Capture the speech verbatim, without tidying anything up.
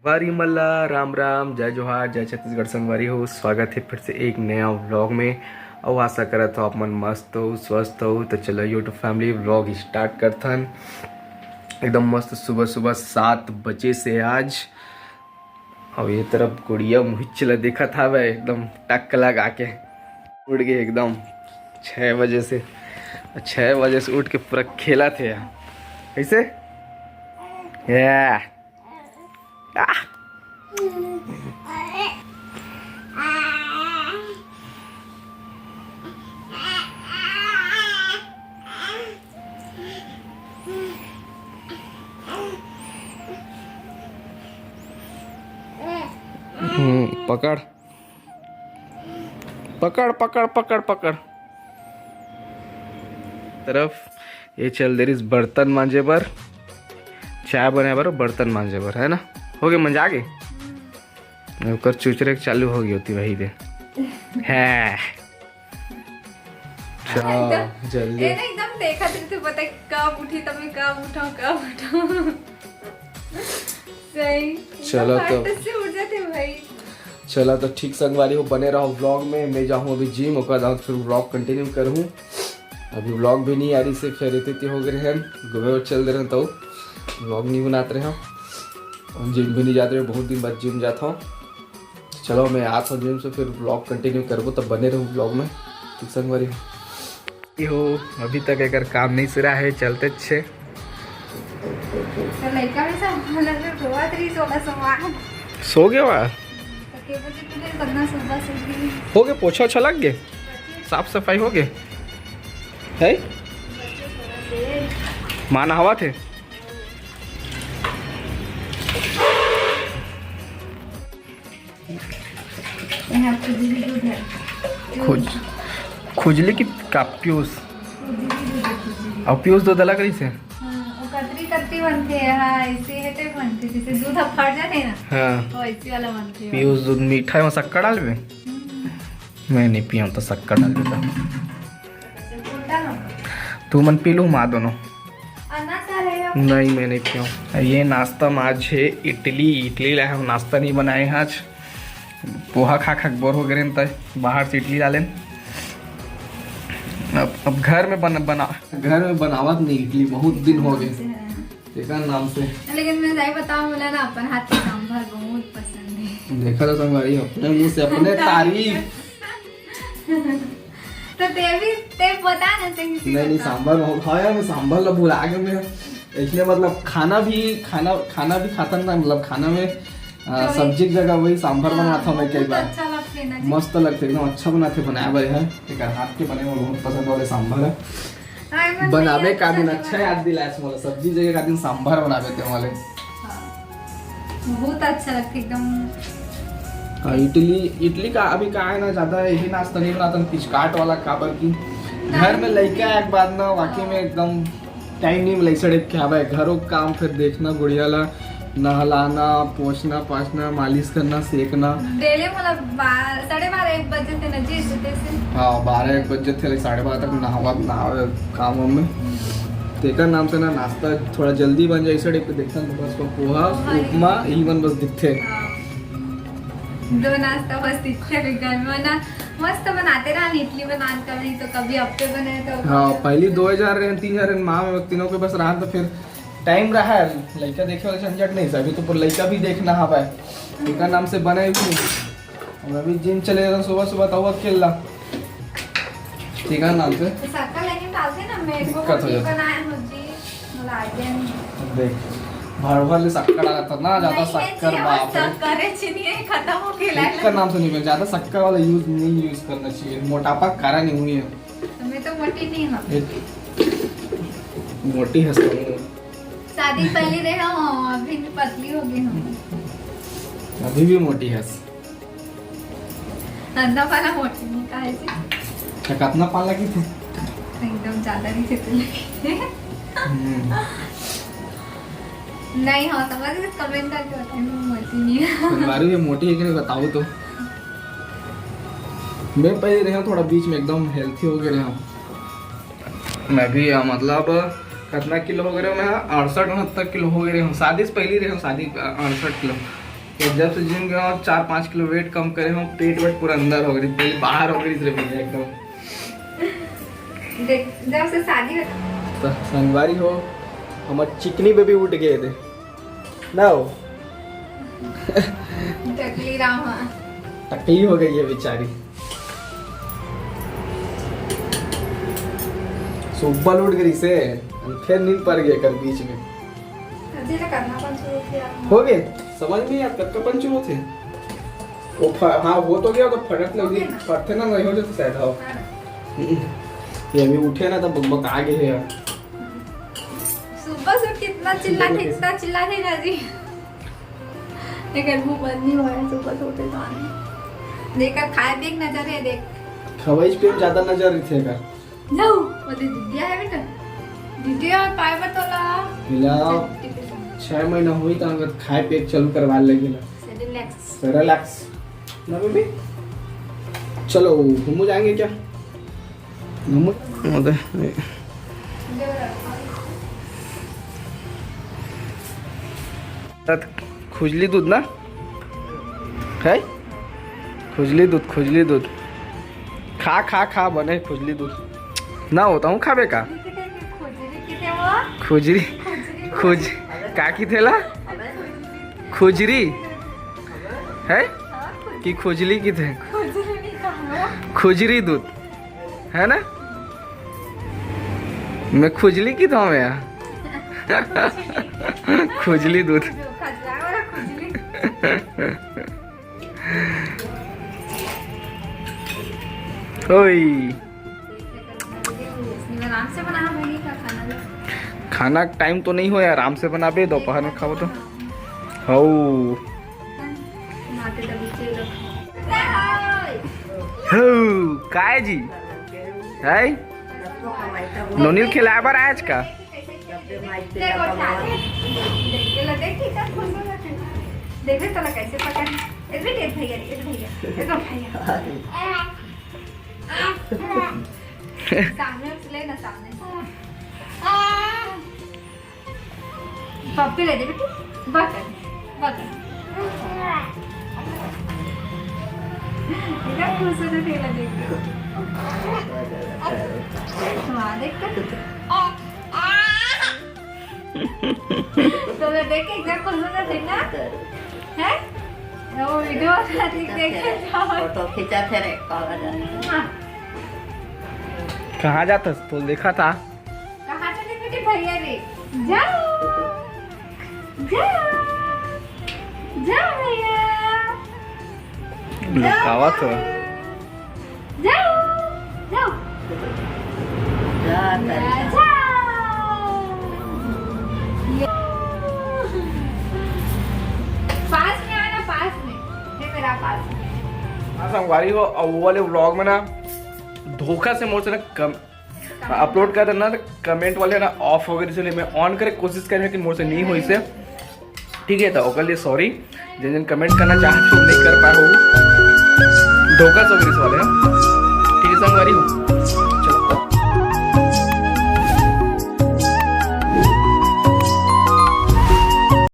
संगवारी मन ला राम राम, जय जोहार, जय छत्तीसगढ़। संगवारी हो, स्वागत है फिर से एक नया व्लॉग में। और आशा करत हो आप मन मस्त हो, स्वस्थ हो। तो चलो YouTube फैमिली, व्लॉग स्टार्ट करथन। एकदम मस्त सुबह सुबह सात बजे से आज। और ये तरफ गुड़िया मुहिच ला देखत हावय, एकदम टक लगा के उठ गए एकदम छः बजे से। छः बजे से उठ के पूरा खेलत हे। कैसे? या। आह। हम्म, पकड़। पकड़, पकड़, पकड़, पकड़। तरफ ये चल दे रहिस बर्तन मांजे बर, चाय बनाए बर, बर्तन मांजे बर, है ना? हो गए मंजा के? ओकर चुचरे के चालू हो गई होती वही दे। है। चल, एकदम, जल्दी। ये ना एकदम देखत रहिथे, पता है कब उठी, तब मैं कब उठाऊं, कब उठाऊं। सही। चलो एकदम तो। फट से उठ जाते भाई। चला तो ठीक संगवारी हो, बने रहो व्लॉग में। मैं जाहूँ अभी जिम, ओकर बाद फिर व्लॉग कंटिन्यू करहूँ। अभी व्लॉग भी नहीं आ रही से, फिर इतनी हो गए हैं, घूमे और चल दे रहे तो व्लॉग नहीं बनाते रहे। हम जिम भी नहीं जाते रहे, बहुत दिन बाद जिम जाता हूँ। चलो मैं आता हूँ जिम से, फिर व्लॉग कंटिन्यू करबो, तब बने रहो व्लॉग में। ठीक संगवारी हो। हो, अभी तक एकर काम नहीं सिरा है, चलते छे। तो लइका में सब अलग रोवत रही, सोला सोमवार। सो गया वा? तो के बजे तूने करना सुबह से भी? हो गया, पोछा ओछा लग गए, साफ सफाई हो गए है। माँ नहावत हे। यहाँ खुजली दूध है। खुज-, खुजली की का पीयूष? खुजली दूध है, खुजली। और पीयूष दूध अलग रही से? हाँ, वो कतरी कतरी बनते हैं, हाँ, ऐसे है टाइप बनते, जैसे दूध अब फट जाते हैं ना, हाँ। वैसे वाला बनते हैं। पीयूष दूध मीठा है, वहाँ शक्कर डालबे? हम्म। मैं नहीं पियम तो शक्कर डालबे तो। तू मन पी लू माँ दोनों। नहीं, मैं नहीं पियम। ये नाश्ता में आज है इडली। इडली लाए हम, नाश्ता नहीं बनाए हैं आज। पोहा खा खा के बोर हो गए हैं, त बाहर से इडली ला लेन। अब, अब घर में बन-, बना, घर में बनावत नहीं इडली, बहुत दिन हो गए। तेकर नाम से। लेकिन मैं सही बताऊं, बोला ना, अपन हाथ के सांभर बहुत पसंद है। देखा तो संगवारी, अपने मुंह से अपने तारीफ। तो ते भी, ते बता ना, सही से नहीं, नहीं, बता। सांभर बहुत, हाँ यार, मैं सांभर ला भुला के मैं, इसलिए मतलब खाना भी, खाना, खाना भी खाता ना, मतलब खाना में, आ, कभी सब्जी की जगह वही सांभर हाँ, बनाता हूँ मैं कई बहुत बार। अच्छा लगते ना जी। मस्त लगते, एकदम अच्छा बनाते, बनाया भाई है। एक हाथ के बने हुए बहुत पसंद वाले सांभर है। हाँ, मैं बनावे नहीं का दिन अच्छा अच्छा नहीं याद दिलाया मोला, सब्जी जगह का दिन सांभर बनावे ते वाले। हाँ। बहुत अच्छा लगता एकदम। हाँ, इडली, इडली का अभी का है ना, ज्यादा यही नाश्ता नहीं बनाता, पिचकाट वाला, काबर की घर में लइका एक बात ना, वाकई में एकदम टाइम नहीं मिला। इसड़े क्या भाई, घरों का काम, फिर देखना गुड़िया ला, नहलाना, पोछना पाछना, मालिश करना, सेकना। डेली मतलब बा-, साढ़े बारह एक बजे थे ना जी, जैसे। हाँ, बारह एक बजे थे, साढ़े बारह तक नहावा, नहावे काम वाम में। तेकर नाम से ना नाश्ता थोड़ा जल्दी बन जाए, इसड़े पे देखना तो बस पोहा, पोहा ही। उपमा, इवन बस दिखते। हाँ। दो नाश्ता बस दिखते भी घर में ना, मस्त बनाते रहा, इडली बनान कभी तो कभी अप्पे बने तो हाँ, कभी पहली दो हजार रहे, तीन हजार रहे, माँ में तीनों के बस रहा तो फिर टाइम रहा है, लइका देखे वाला झंझट नहीं, अभी तो लइका भी देखना हवा है, एकर नाम से बने भी नहीं। और अभी जिम चले जाता सुबह सुबह, तो अकेला, ठीक है नाम से। तो शक्कर लेकिन डालते ना, मैं को दिक्कत हो रोटी जाती। बनाए हो जी, मुलायम। देख, भर भर ले शक्कर डाला था ना, ज्यादा नहीं, शक्कर, जी, हाँ, बाप रे। शक्कर है, चीनी है, खत्म हो गया है। एकर नाम से नहीं बने, ज्यादा शक्कर वाला यूज नहीं, यूज करना चाहिए, मोटापा का कारण ही हुई है। तो मैं तो मोटी नहीं हूँ। एक मोटी है सब। शादी पहले रहे हो, अभी भी पतली हो गई हूँ। अभी भी मोटी है। अंधा वाला मोटी नहीं, काहे से? तो कितना पाला की थी? एकदम ज्यादा नहीं थे, तो लगे। हम्म। नहीं हो, समझ गए? कमेंट करके बताओ, मैं मोटी नहीं हूँ। तुम्हारी भी मोटी है कि नहीं, बताओ तो। मैं पहले रहे हूँ थोड़ा बीच में, एकदम हेल्थी हो गए रहे हूँ। मैं भी, अ, मतलब, कितना किलो हो गए रहे हूँ मैं? अड़सठ उनहत्तर किलो हो गए रहे हूँ। शादी से पहले रहे हूँ, शादी, अ, अड़सठ किलो। तो जब से जिम गया हूँ, चार पाँच किलो वेट कम करे हूँ, पेट वेट पूरा अंदर हो गई, पहले बाहर हो गई, सिर्फ एकदम। देख, जब से शादी हो तो संगवारी हो, हमार चिकनी बेबी उठ गए थे ना हो। टकली रामा। टकली हो गई है बेचारी। सुबह उठ गई से, फिर नींद पड़ गई कर बीच में। अजी, तो करना कौन शुरू किया? हो गए, समझ नहीं यार, कब का पंच हुए थे? वो फ-, हाँ, वो तो गया, तो फटक लग गई, ओके ना। फटते ना नहीं हो जाते शायद, हाँ। हाँ। हम्म। ये अभी उठे ना, तो बकबक आ गए हैं यार। सुबह से कितना चिल्ला थे, इतना चिल्ला थे ना जी। एक मुंह बंद नहीं हुआ है, सुबह से उठे तो आने। देखकर खाए पिए की नजर है, देख। खवाइश पे ज्यादा नजर रही थे का? जाओ, वो दे दिया है बेटा। दीदी और पाए बतौला। हिला। छह महीना हुई तो हम खाए पिए चालू करवा लेंगे ना। Cerelac। Cerelac। ना बेबी? चलो, घूमू जाएंगे क्या? घूमू? अरे, नहीं। खुजली दूध ना? है? खुजली दूध, खुजली दूध। खा, खा, खा, बने खुजली दूध। ना होता हूँ खाबे का? खुजरी किथे वो? खुजरी, खुजरी। खुज-, का की थेला? खुजरी। है? हाँ, खुजरी। कि खुजली की थे? खुजरी नहीं खाऊंगा। खुजरी दूध, है ना? मैं खुजली की था मैं। खुजली दूध। जो खजरा वाला खुजली। ओए। आराम से बना, बनी का खाना। खाना टाइम तो नहीं हो यार, आराम से बनाबे, दोपहर में खाओ तो। हौ। हौ, काय जी? है? नोनी ल खिलाए बर आए आज का? देखो, उठा दे। देख, ये लो, देख, कितना खुश हो जाते हैं। देख, देख, तोला कैसे पकड़। ए, देख, ए, भैया, ए, भैया, ए, तो भैया। सामने से ले ना, सामने से। पप्पी ले दे बेटी, बकर, बकर। इतना खुश हो जाते हैं देख के। हाँ, देख कर। तो मैं देख के एकदम खुश हो जाते ना, हैं? वो वीडियो वाला देख, देख के जाओ। फोटो खींचा थे रे, कॉल आ जाता। हाँ। कहाँ जाता तो देखा था? कहाँ चले बेटे भैया रे? जाओ, जाओ, जाओ भैया। लुकावा तो। जाओ, जाओ। जा, जा, जा। पास में आना, पास में। ये मेरा पास में। हाँ, संगवारी हो, अब वो वाले व्लॉग में ना धोखा से मोर से ना कम अपलोड कर देना, तो कमेंट वाले ना ऑफ हो गए, इसलिए मैं ऑन करे कोशिश करें, लेकिन मोर से नहीं हुई से। ठीक है, तो ओकर लिए सॉरी। जिन जिन कमेंट करना चाहते हो, नहीं कर पाए हो,